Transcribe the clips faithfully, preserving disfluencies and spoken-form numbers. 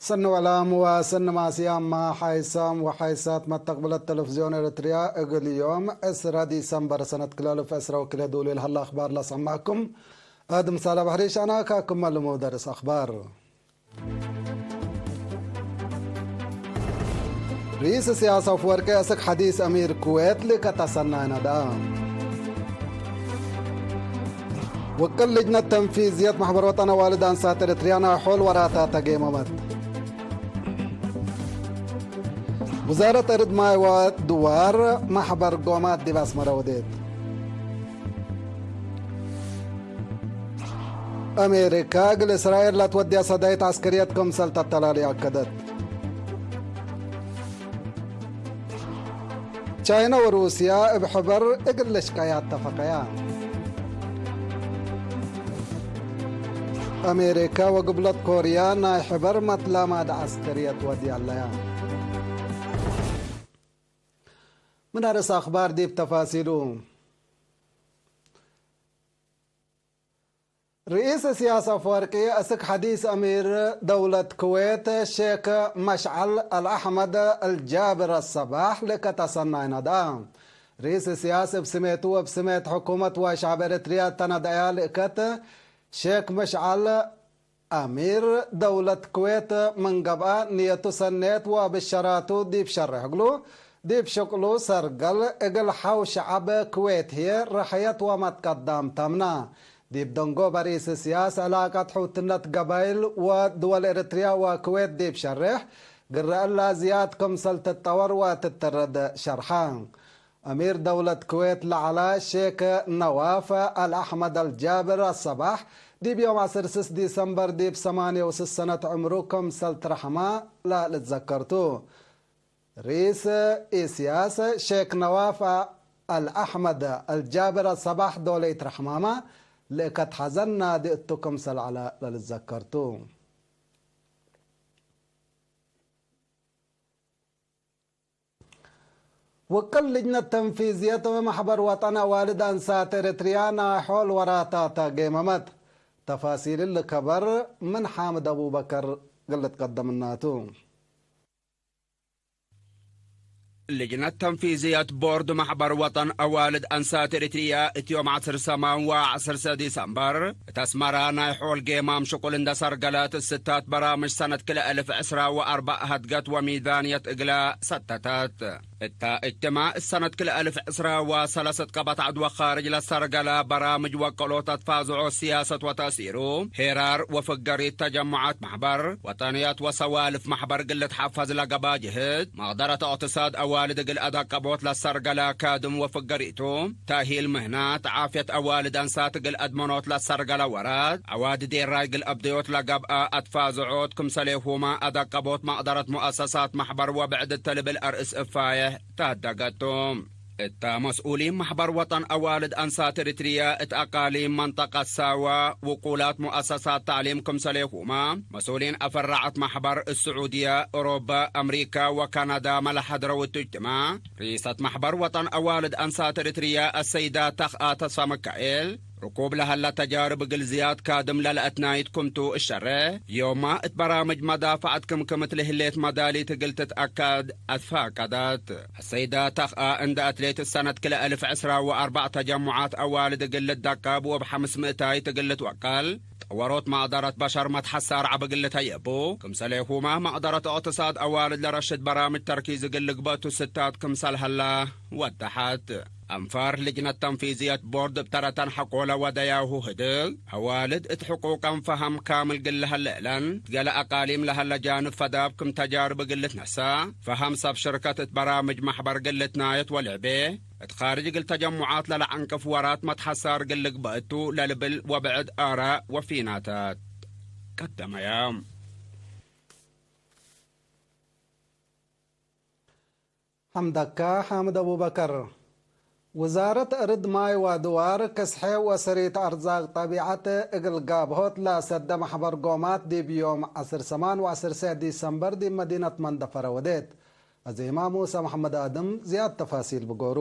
ሰኒ ወላም ወሰኒ ማስያም፣ ሓይሳም ወሓይሳት መተቅብለት ተለፍዝዮን ኤረትርያ፣ እግል ዮም ዕስራ ዲሰምበር ሰነት ክልኤ አልፍ ዕስራ ወክልኤ ዱል ለሀለ አክባር ለአሰምዐኩም። አድም ሳላ ባሕሪ ሻና ካክመ ልሙ ደርስ አክባር። ርኢስ እስያስ አፍወርቂ አስክ ሐዲስ አሚር ኩዌት ልከተሰናይ ነድአ። ወቅል ልጅነት ተንፊዝየት መሕበር ወጠን አዋልድ አንሳት ኤረትርያ ናይ ሖል ወራታ ተጌመመት። ውዛረት እርድ ማይ ወድዋር መሕበር ጎማት ዲብ አስመረ ወዴት። አሜሪካ እግል እስራኤል ለትወድያ ሰዳይት ዐስከርየት ክምሰል ተተላሊ አከደት። ቻይና ወሩስያ እብ ሕበር እግል ልሽቀያ አተፈቀያ። አሜሪካ ወግብለት ኮርያ ናይ ሕበር መትላማድ ዐስከርየት ወድያለያ። ምን አርእስ አክባር ዲብ ተፋሲሉ። ርኢስ እስያስ አፍወርቂ አስክ ሐዲስ አሚር ደውለት ኩዌት ሼክ መሽዐል አልአሕመድ አልጃብር አሰባሕ ልከተሰናይ ነድአ። ርኢስ እስያስ እብ ስሜቱ ወእብ ስሜት ሕኩመት ወሸዐብ ኤረትርያ ተነድአያ ልእከት ሼክ መሽዐል አሚር ደውለት ኩዌት ምን ገብአ ንየቱ ሰኔት ወብሸራቱ ዲብ ሸሬሕ እግሉ፣ ዲብ ሽቅሉ ሰርገል እግል ሐው ሸዐብ ኩዌት ህዬ ረሐየት ወመትቀዳም ተምነ። ዲብ ደንጎበ ርኢስ እስያስ ዕላቀት ሕውትነት ገባይል ወድወል ኤረትርያ ወኩዌት ዲብ ሸሬሕ ግረ እላ ዝያድ ክምሰል ትጠወር ወትትረድ ሸርሐ። አሚር ደውለት ኩዌት ለዐለ ሼክ ነዋፍ አልአሕመድ አልጃብር አሰባሕ፣ ዲብ ዮም ዐስር ስስ ዲሰምበር ዲብ ሰማንየ ወስስ ሰነት ዕምሩ ክምሰል ትረሐመ ለልትዘከር ቱ። ርኢስ እስያስ ሼክ ነዋፍ አልአሕመድ አልጃብር አሰባሕ ዶለይት ረሕማመ ለእከት ሐዘን ናዲ እቱ ክምሰል ዐለ ለልትዘከር ቱ። ወቅል ልጅነት ተንፊዝየት መሕበር ወጠን አዋልድ አንሳት ኤረትርያ ናይ ሖል ወራታተ ጌመመት። ተፋሲል እሊ ከበር ምን ሓምድ አቡበከር እግል ልትቀደምናቱ። ልጅነት ተንፊዝየት ቦርድ መሕበር ወጠን አዋልድ አንሳት ኤረትርያ እት ዮም ዐስር ሰማን ወዐስር ዲሰምበር እት አስመራ ናይ ሖል ጌማም ሽቁል እንደ ሰርገለት፣ እስታት በራምጅ ሰነት ክልኤ አልፍ ዕስራ ወአርበዕ ሀድገት ወሚዛንየት እግለ ሰተተት። እተ እጅትማዕ እሰነት ክልኤ አልፍ ዕስራ ወሰለሰት ቀበት ዐድ ወካርጅ ለሰርገለ በራምጅ ወቀሎት አትፋዝዖ ሲያሰት ወተእሲሩ፣ ሄራር ወፍገሪት ተጀሙዓት መሕበር ወጠንየት ወሰዋልፍ መሕበር እግል ልትሐፈዝ ለገባ ጅህድ፣ መቅደረት እቅትሳድ አዋልድ እግል አዳቀቦት ለሰርገለ ካድም ወፍገሪቱ፣ ተእሂል ምህናት፣ ዓፍየት አዋልድ አንሳት እግል አድመኖት ለሰርገለ ወራት፣ ዐዋዲ ዴራይ እግል አብደዮት ለገብአ አትፋዝዖት ክምሰሌሁመ አዳቀቦት መቅደረት ሙአሰሳት መሕበር ወብዕድ እተ ልብል አርእስ እፋዬሕ ተሀደገቱ። እተ መስኡሊን መሕበር ወጠን አዋልድ አንሳት ኤሪትርየ እት አቃሊም መንጠቀት ሳወ፣ ውቁላት ሙአሰሳት ተዕሊም ክምሰሌሁመ፣ መስኡሊን አፈራዐት መሕበር እት ስዑድየ፣ ኦሮበ፣ አምሪከ ወካናዳመ ለሐድረው እቱ እጅትማዕ፣ ርኢሰት መሕበር ወጠን አዋልድ አንሳት ኤሪትርየ አሰይዳ ተኽአ ተስፋ ምካኤል፣ ርኩብ ለሀለ ተጃርብ እግል ዝያድ ካድም ለለአትናይት ክምቱ እሸሬሕ፣ ዮማ እት በራምጅ መዳፈዐት ክምክም እት ለህሌት መዳሊት እግል ትትአከድ አትፋቀደት። አሰይዳ ተኽአ እንደ አትሌት እሰነት ክልኤ አልፍ ዕስራ ወአርበዕ ተጀሙዓት አዋልድ እግል ልትደቀብ ወእብ ሐምስ ምእታይት እግል ልትወቀል፣ ጠወሮት መቅደረት በሸር መትሐሳር ዐቢ እግል ልተየቡ፣ ክምሰሌሁመ መቅደረት እቅትሳድ አዋልድ ለረሽድ በራምጅ ተርኪዝ እግል ልግበእ ቱ ስታት ክምሰል ሀላ ወደሐት። አንፋር ልጅነት ተንፊዝየት ቦርድ እብ ተረተን ሐቆለ ወደያሁ ህድግ፣ አዋልድ እት ሕቁቀን ፈሀም ካምል እግል ለሀለ እለን፣ እት ገሌ አቃሊም ለሀለ ጃንብ ፈዳብ ክም ተጃርብ እግል ልትነሰእ፣ ፈሀም ሰብ ሽርከት እት በራምጅ መሕበር እግል ልትናየት ወልዕቤ፣ እት ካርጅ እግል ተጀሙዓት ለለዐንቅፍ ወራት መትሐሳር እግል ልግበእ ቱ ለልብል ወብዕድ አራእ ወፊናታት ቀደመየ። ሐምደካ ሓምድ አቡበከር። ውዛረት እርድ ማይ ወድዋር፣ ክስሐ ወሰሪት አርዛቅ ጠቢዐት እግል ጋብሆት ለሰደ መሕበር ጎማት ዲብ ዮም ዐስር ሰማን ወዐስር ዲሰምበር ዲብ መዲነት መንደፈረ ወዴት። አዜማ ሙሰ መሐመድ አድም ዝያድ ተፋሲል ብጎሩ።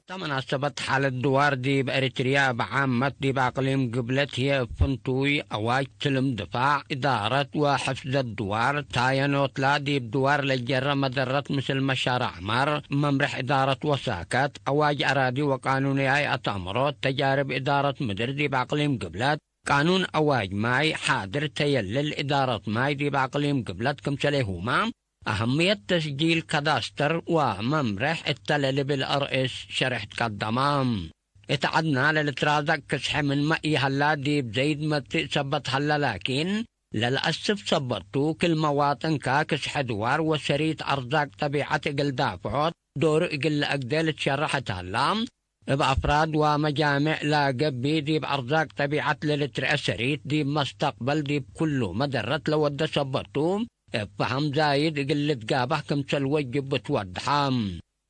እተ መናሰበት ሓለት ድዋር ዲብ ኤሪትርያ እብ ዓመት ዲብ አቅሊም ግብለት ህዬ እብ ፍንቱይ አዋጅ ትልም ድፋዕ፣ እዳረት ወሕፍዘት ድዋር ታየኖትላ ዲብ ድዋር ለጀረ መደረት ምስል መሻርዕ ዐማር፣ መምርሕ እዳረት ወሳከት፣ አዋጅ አራዲ ወቃኑንያይ አተእምሮት፣ ተጃርብ እዳረት ምድር ዲብ አቅሊም ግብለት፣ ቃኑን አዋጅ ማይ ሓድር ተየልል እዳረት ማይ ዲብ አቅሊም ግብለት ክምሰሌሁመ፣ አህምየት ተስጂል ካዳስተር ወመምርሕ እተ ለልብል አርእስ ሸርሕ ትቀደመ። እት ዐድና ለልትራዘቅ ክስሐ ምንመ ኢሀላ ዲብ ዘይድ መጽእ ሰበት ሀለ ላኪን፣ ለለአስፍ ሰበት ቱ፣ ክል መዋጥንከ ክስሐ ድዋር ወሰሪት አርዛቅ ጠቢዐት እግል ዳፍዖት ዶሩ እግል ለአግዴ ልትሸረሕ እት ሀላ፣ እብ አፍራድ ወመጃምዕ ለገብእ ዲብ አርዛቅ ጠቢዐት ለልትርኤ ሰሪት ዲብ መስተቅበል ዲብ ኩሉ መደረት ለወደ ሰበት ቱ፣ እብ ፈሀም ዛይድ እግል ልትጋባህ ክምሰል ወጅብ እት ወድሐ።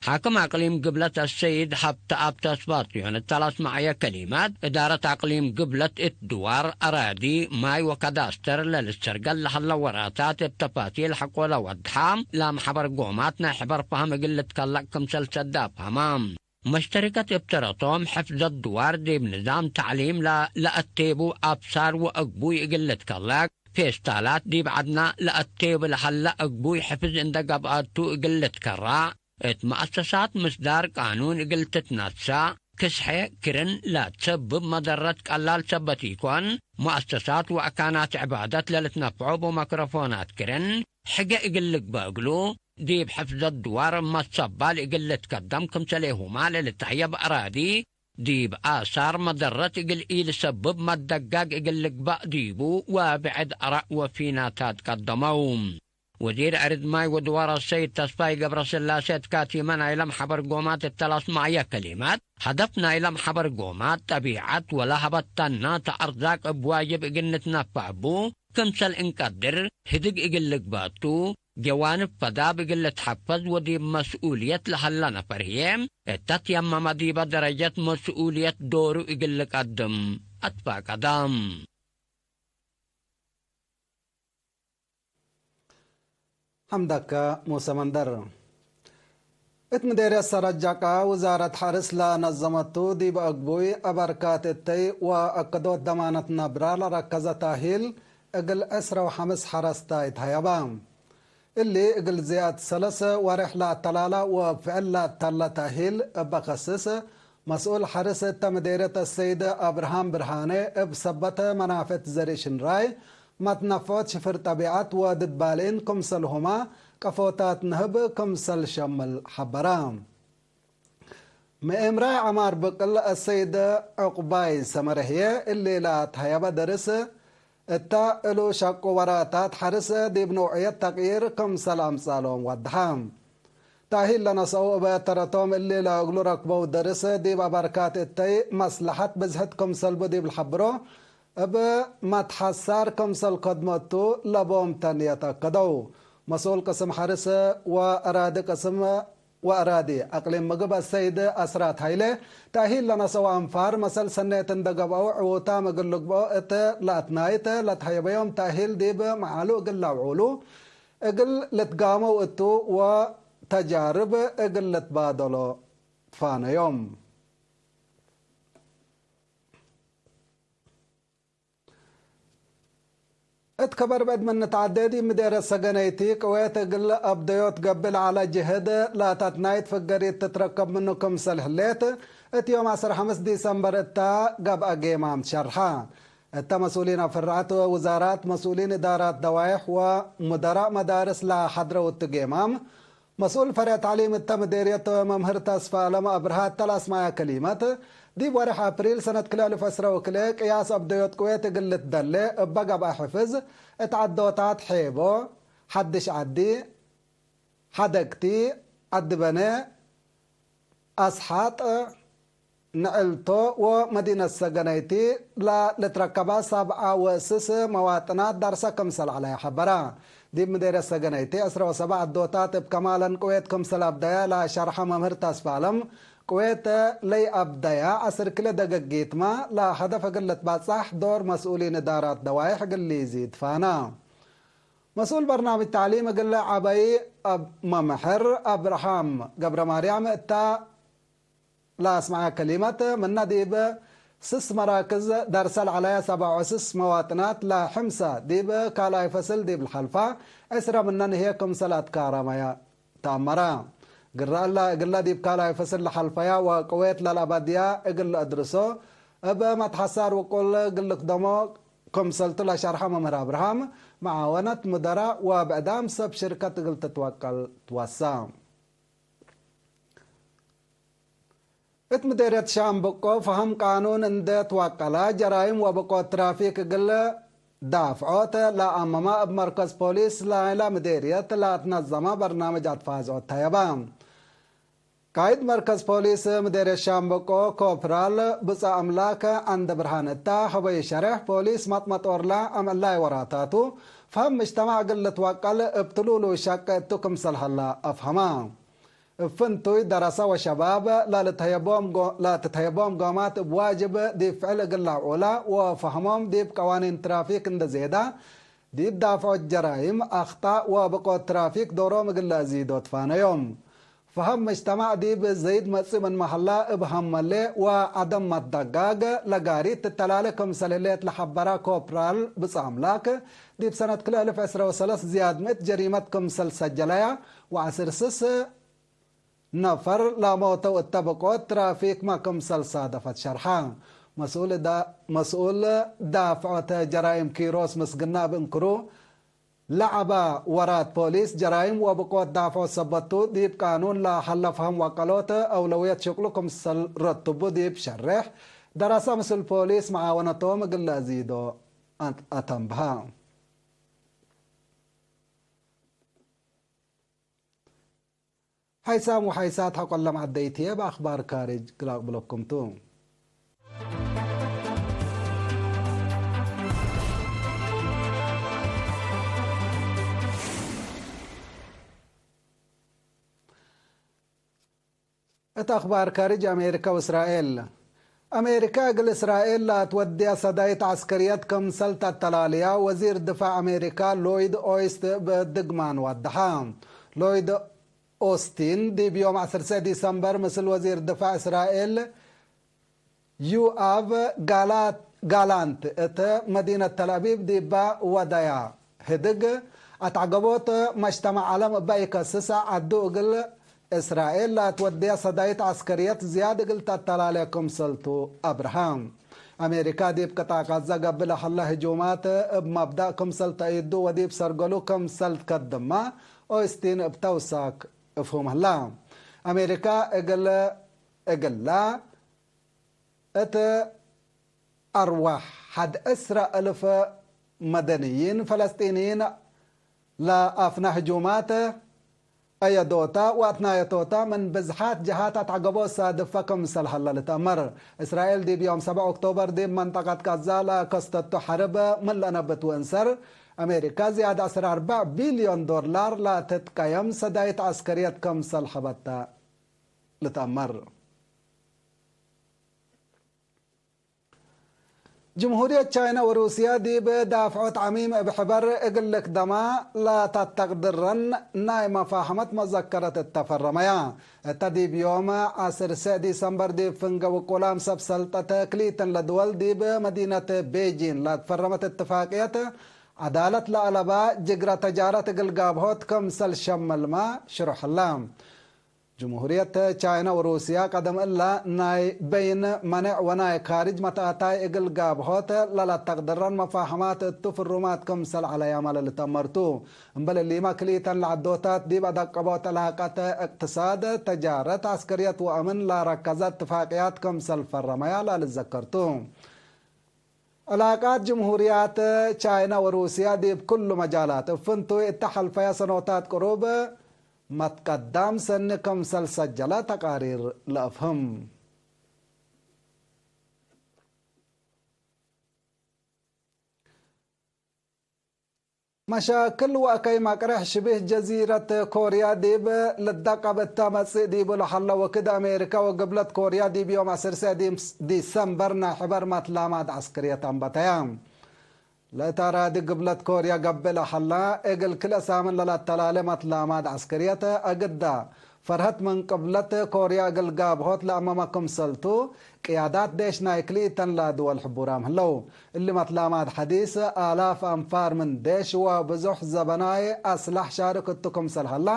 ሓክም አቅሊም ግብለት አሰይድ ሀብተአብ ተስፋጽዮን እተ ለአስመዐየ ከሊመት፣ እዳረት አቅሊም ግብለት እት ድዋር፣ አራዲ፣ ማይ ወካዳስተር ለልትሰርገል ለሀለ ወራታት እብ ተፋሲል ሐቆ ለወድሐ፣ ላም ሐበር ጎማት ናይ ሕበር ፈሀም እግል ልትከለቅ ክምሰል ሰደ አፍሀመ። መሽተሪከት እብ ተረቶም፣ ሕፍዘት ድዋር ዲብ ንዛም ተዕሊም ለ-፣ ለአቴቡ አብሳር ወአግቡይ እግል ልትከለቅ፣ ፌስታላት ዲብ ዐድና ለአቴቡ ለሀለ አግቡይ ሕፍዝ እንደ ገብአቱ እግል ልትከራዕ፣ እት መአሰሳት ምስዳር ቃኑን እግል ትትነሰእ፣ ክስሐ ክርን ለትሰብብ መደረት ቀላል ሰበት ኢኮን፣ መአሰሳት ወአካናት ዕባደት ለልትነፍዖ እቡ መክረፎናት ክርን ሕገ እግል ልግበእ እግሉ፣ ዲብ ሕፍዘት ድዋር መሰባል እግል ልትከደም ክምሰሌሁመ ለልትሀየብ አራዲ፣ ዲብ አሳር መደረት እግል ኢልሰብብ መደጋግ እግል ልግበእ ዲቡ ወብዕድ አራእ ወፊናታት ቀደመው። ወዚር አርድ ማይ ወድዋር አሰይድ ተስፋይ ገብረስላሴ እት ካቲመ ናይለ መሕበር ጎማት እተ ለአስመዐየ ከሊመት፣ ሀደፍ ናይለ መሕበር ጎማት ጠቢዐት ወለሀበተና ተአርዛቅ እብ ዋጅብ እግል ንትነፈዕ እቡ ክምሰል እንቀድር ህድግ እግል ልግበእ ቱ፣ ጀዋንብ ፈዳብ እግል ልትሐፈዝ ወዲብ መስኡልየት ለሀለ ነፈር ህዬ፣ እተ ትየመመ ዲበ ደረጀት መስኡልየት ዶሩ እግል ልቀድም አትፋቀደ። ሐምደከ ሙሰ መንደር። እት ምዴርየት ሰረጀቃ ውዛረት ሐርስ ለነዘመቱ ዲብ አግቡይ አበርካት እተይ ወአከዶት ደማነት ነብራ ለረከዘ ታሂል እግል ዕስረ ወሐምስ ሐረስታይ ተሀየበ። እሊ እግል ዝያድ ሰለስ ወሬሕ ለአተላላ ወፍዕል ለአተለ ታሂል እበ ከስስ መስኡል ሐርስ እተ ምዴርየት አሰይድ አብርሃም ብርሃኔ እብ ሰበት መናፍዕት ዘርእ ሽንራይ፣ መትነፍዖት ሽፍር ጠቢዐት ወድድ ባልዒን ክምሰልሁመ ቀፎታት ነህብ ክምሰል ሸምል ሐበረ። ምእምራይ ዐማር ብቅል አሰይድ ዕቁባይ ሰመረ ህዬ እሊ ለአትሀየበ ደርስ እተ እሉ ሸቁ ወራታት ሐርስ ዲብ ነውዕየት ተቅይር ክምሰል አምጸአሎም ወደሐ። ታሂል ለነሰአው እበ ተረቶም እሊ ለእግሉ ረክበው ደርስ ዲብ አበርካት እተይ መስለሐት ብዝሕት ክምሰልቡ ዲብ ለሐብሮ፣ እብ መትሐሳር ክምሰል ከድመቱ ለቦም ተንየት አከደው። መስኡል ቅስም ሐርስ ወአራዲ ቅስም ወአራዲ አቅሊም ምግብ አሰይድ አስራት ሀይለ፣ ተእሂል ለነሰአው አንፋር መሰል ሰኔት እንደ ገብአው ዕዉታም እግል ልግብኦ እት ለአትናይት ለትሀየበዮም ተእሂል ዲብ መዓሉ እግል ለአውዑሉ፣ እግል ልትጋመው እቱ ወተጃርብ እግል ልትባደሎ ትፋነዮም። እት ከበር ብዕድ ምን ንትዐዴ፣ ዲብ ምዴርየት ሰገነይቲ ቅዌት እግል አብደዮት ገብእ ለዐለ ጅህድ ለአታትናይት ፍገሪት ትትረከብ ምኑ ክምሰል ህሌት፣ እት ዮም ዐስር ሐምስ ዲሰምበር እታ ገብአ ጌማም ትሸርሐ። እተ መስኡሊን አፍራዐት ወውዛራት፣ መስኡሊን እዳራት ደዋይሕ ወሙደራእ መዳርስ ለሐድረው እቱ ጌማም፣ መስኡል ፈሬዕ ተዕሊም እተ ምዴርየት መምህር ተስፋአለም አብርሃ እተ ለአስመዐ ከሊመት፣ ዲብ ወሬሕ አፕሪል ሰነት ክልኤ አልፍ ዕስረ ወክልኤ ቅያስ አብደዮት ቅዌት እግል ልትደሌ እበ ገብአ ሕፍዝ እት ዐዶታት ሔቦ፣ ሐድሽ ዐዲ፣ ሐደግቲ፣ ዐዲ በነ፣ አስሓጥ፣ ንዕልቶ ወመዲነት ሰገነይቲ ለልትረከባ ሰብዓ ወስስ መዋጥናት ዳርሰ ክምሰል ዐለ ሐበረ። ዲብ ምዴርየት ሰገነይቲ ዕስረ ወሰብዕ ዐዶታት እብ ከማለን ቅዌት ክምሰል አብደየ ለሸርሐ መምህር ተስፋአለም፣ ቅዌት ለይአብደየ ዐስር ክልኤ ደገጊትመ ለሀደፍ እግል ልትባጻሕ ዶር መስኡሊን እዳራት ደዋይሕ እግል ሊዚድ ፋነ። መስኡል በርናምጅ ተዕሊም እግል ዐበይ አብ መምህር አብርሃም ገብረማርያም እተ ለአስመዐ ከሊመት፣ ምነ ዲብ ስስ መራክዝ ደርሰ ለዐለየ ሰብዕ ወስስ መዋጥናት ለሕምሰ ዲብ ካልኣይ ፈስል ዲብ ለሐልፈ ዕስረ ምነን ህዬ ክምሰል አትካረመየ ተአመረ። ግረ እለ እግለ ዲብ ካልኣይ ፈስል ለሐልፈየ ወቅዌት ለለአበድየ እግል ለአድርሶ እብ መትሐሳር ውቁል እግል ልክደሞ ክምሰልቱ ለሸርሐ መምህር አብርሃም፣ መዓወነት ሙደራእ ወብዕዳም ሰብ ሽርከት እግል ትትወቀል ትወሰ። እት ምዴርየት ሻምብቆ ፈሀም ቃኑን እንዴ ትወቀለ፣ ጀራይም ወብቆት ትራፊክ እግል ዳፍዖት ለአመመ እብ መርከዝ ፖሊስ ናይለ ምዴርየት ለአትነዘመ በርናምጅ አትፋዝዖት ተየበ። ቃይድ መርከዝ ፖሊስ ምዴርየት ሻምብቆ ኮፕራል ብጻ አምላክ አንድ ብርሃን እታ ሀበዩ ሸሬሕ፣ ፖሊስ መጥመጦርላ አምዕላይ ወራታቱ ፈሀም ምጅተማዕ እግል ልትወቀል እብ ትሉሉ ሸቅ እቱ ክምሰል ሀላ አፍሀመ። እብ ፍንቱይ ደረሰ ወሸባብ ለልትሀየቦም ጎ-፣ ለትትሀየቦም ጎማት እብ ዋጅብ ዲብ ፍዕል እግል ለአውዑላ ወፈሀሞም ዲብ ቀዋኒን ትራፊክ እንደ ዜዳ፣ ዲብ ዳፍዖት ጀራይም፣ አክጣእ ወብቆት ትራፊክ ዶሮም እግል ለአዚዶ ትፋነዮም። ፈሀም ምጅተማዕ ዲብ ዘይድ መጽእ ምንመ ሀላ እብ ሀመሌ ወዐደም መትደጋግ ለጋሪ ትተላሌ ክምሰል ህሌት ለሐበረ ኮፕራል ብጻ አምላክ፣ ዲብ ሰነት ክልኤ አልፍ ዕስረ ወሰለስ ዝያድ ምእት ጀሪመት ክምሰል ሰጀለያ ወዐስር ስስ ነፈር ለሞተው እተ ብቆት ትራፊክመ ክምሰል ሳደፈት ሸርሐ። መስኡል ዳ-፣ መስኡል ዳፍዖት ጀራይም ኪሮስ ምስግና እብ እንክሩ፣ ለዐበ ወራት ፖሊስ ጀራይም ወብቆት ዳፍዖት ሰበቱ ዲብ ቃኑን ለሀለ ፈሀም ወቀሎት አውለውየት ሽቅሉ ክምሰል ረትቡ ዲብ ሸሬሕ፣ ደረሰ ምስል ፖሊስ መዓወነቶም እግል ለአዚዶ አት-፣ አተንብሀ። ሐይሳም ወሐይሳት ሐቆለ መዐደይት ህዬ በአክባር ካርጅ ግላቅ ብለኩም ቱ። እት አክባር ካርጅ አሜሪካ ወእስራኤል። አሜሪካ እግል እስራኤል ለአትወድያ ሰዳይት ዐስከርየት ክምሰል ተአተላልያ ወዚር ድፋዕ አሜሪካ ሎይድ ኦይስት እብ ድግማን ወደሐ። ሎይድ ኦስቲን ዲብ ዮም ዐሰርተ ዲሰምበር ምስል ወዚር ድፋዕ እስራኤል ዩአቭ ጋላ-፣ ጋላንት እት መዲነት ተልአቢብ ዲባ ወደያ ህድግ፣ አትዐገቦት መጅተማዕ ዐለም እበ ኢከስሰ ዐዱ እግል እስራኤል ለአትወድየ ሰዳይት ዐስከርየት ዝያድ እግል ተአተላሌ ክምሰልቱ አብርሀ። አሜሪካ ዲብ ቅጣዕ ጋዛ ገብእ ለሀለ ህጁማት እብ መብዳእ ክምሰል ተአይዱ ወዲብ ሰርገሉ ክምሰል ትከድመ ኦይስቲን እብ ተውሳክ እፍሁም ህላ። አሜሪካ እግል፣ እግላ እት አርዋሕ ሐድ ዕስረ እልፍ መደንይን ፈለስጢንይን ለአፍነ ህጁማት አየዶተ ወአትናየቶተ ምን ብዝሓት ጀሃት አትዐገቦት ሳድፈ ክምሰል ሀለ ልትአመር። እስራኤል ዲብ ዮም ሰብዕ ኦክቶበር ዲብ መንጠቀት ጋዛ ለከስተቱ ሐርብ ምን ለአነብት ወእንሰር፣ አሜሪካ ዝያድ ዐስር አርበዕ ቢልዮን ዶላር ለትትቀየም ሰዳይት ዐስከርየት ክምሰል ሀበተ ልትአመር። ጅምሁርየት ቻይነ ወሩስየ ዲብ ዳፍዖት ዐሚም እብ ሕበር እግል ልክደማ ለተተቅድረን ናይ መፋሀመት መዘከረት እተ ፈረመያ። እተ ዲብ ዮም ዐስር ዲሰምበር ዲብ ፍንገ ውቁላም ሰብ ሰልጠት ክልኢተን ለድወል ዲብ መዲነት ቤጂን ለትፈረመት እትፋቅየት፣ ዐዳለት ለአለባ ጅግረ ተጃረት እግል ጋብሆት ክምሰል ሸመልመ ሽሩሕ ህላ። ጅምሁርየት ቻይነ ወሩስያ ቀደም እለ ናይ በይን መኔዕ ወናይ ካርጅ መትአታይ እግል ጋብሆት ለለተቅድረን መፋህማት እቱ ፍሩማት ክምሰል ዐለያመ ለልትአመር ቱ። እምበል እሊመ ክልኢተን ለዐዶታት ዲብ አደቀቦት ዕላቀት እቅትሳድ፣ ተጃረት፣ ዐስከርየት ወአምን ለረከዘ እትፋቅያት ክምሰል ፈረመያ ለልዘከር ቱ። ዕላቃት ጅምሁርያት ቻይነ ወሩስያ ዲብ ክሉ መጃላት እብ ፍንቱይ እተ ሐልፈየ ሰኖታት ቅሩብ መትቀዳም ሰኒ ክምሰል ሰጀለ ተቃሪር ለአፍህም። መሻክል ወአከይ መቅርሕ ሽቢህ ጀዚረት ኮርያ ዲብ ልደቀብ እተ መጽእ ዲቡ ለሀለ ወክድ፣ አሜሪካ ወግብለት ኮርያ ዲብ ዮም ዐስር ዲሰምበር ናይ ሕበር መትላማት ዐስክርየት አንበተያ። ለእት አራዲ ግብለት ኮርያ ገብእ ለሀላ እግል ክልኤ ሳምን ለለአተላሌ መትላማት ዐስክርየት አግዳ ፈርሀት ምን ቅብለት ኮርያ እግል ጋብሆት ለአመመ ክምሰልቱ፣ ቅያዳት ዴሽ ናይ ክልኢተን ለድወል ሕቡራም ህለው። እሊ መትላማት ሐዲስ፣ አላፍ አንፋር ምን ዴሽ ወብዙሕ ዘበናይ አስላሕ ሻርክ እቱ ክምሰል ሀላ፣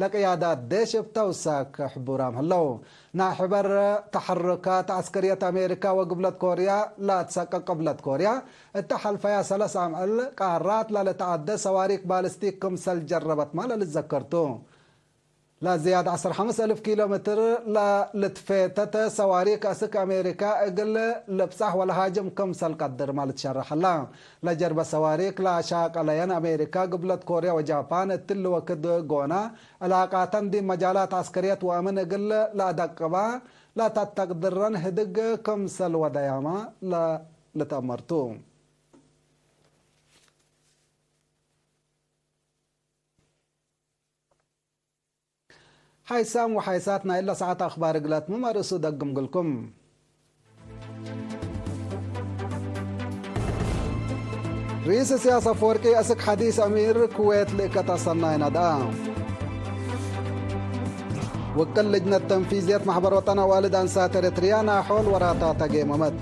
ለቅያዳት ዴሽ እብ ተውሳክ ሕቡራም ህለው። ናይ ሕበር ተሐርካት ዐስከርየት አሜሪካ ወግብለት ኮርያ ለአትሰቀ ቅብለት ኮርያ፣ እተ ሐልፈያ ሰለስ አምዕል ቃራት ለልትዐደ ሰዋሪክ ባልስቲክ ክምሰል ጀረበትመ ለልትዘከር ቱ። ለዝያድ ዐስር ሐምስ አልፍ ኪሎ ሜትር ለልትፌተተ ሰዋሪክ አስክ አሜሪካ እግል ልብጻሕ ወለሃጅም ክምሰል ቀድርመ ልትሸረሕ ሀላ። ለጀርበ ሰዋሪክ ለአሻቀለየን አሜሪካ፣ ግብለት ኮርያ ወጃፓን እትሊ ወክድ ጎነ ዕላቃተን ዲብ መጃላት ዐስከርየት ወአምን እግል ለአደቅባ ለተተቅድረን ህድግ ክምሰል ወደያመ ለልትአመር ቱ። ሓይሳም ወሓይሳት ናይ እለ ሰዓት አኽባር እግል አትምም አርእሱ ደግም እግልኩም። ርኢስ እስያስ አፈወርቂ አስክ ሐዲስ አሚር ኩዌት ልእከተ ሰናይ ነድአ። ውቅል ልጅነት ተንፊዝየት መሕበር ወጠን አዋልድ አንሳት ኤረትርያ ናይ ሖል ወራታ ተጌመመት።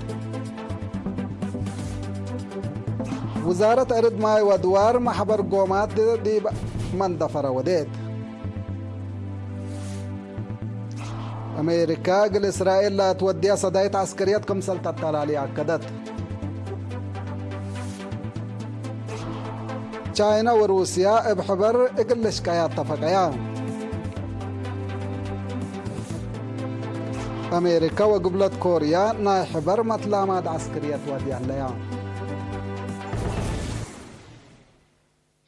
ውዛረት ዕርድ ማይ ወድዋር መሕበር ጎማት ዲብ መንደፈረ ወዴት። አሜሪካ እግል እስራኤል ለአትወድያ ሰዳይት ዐስከርየት ክምሰል ተተላሊ አከደት። ቻይና ወሩስያ እብ ሕበር እግል ልሽቀያ አተፈቀያ። አሜሪካ ወግብለት ኮርያ ናይ ሕበር መትላማት ዐስክርየት ወድያ ለያ።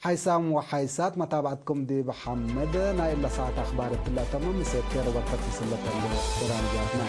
ሓይሳም ወሓይሳት መታብዐትኩም ዲብ ሐመድ ናይ እለ ሰዓት አኽባር እትለ ተምም። ምሴት ኬር ወበርከት ምስለ ተሌ በራምጃትና።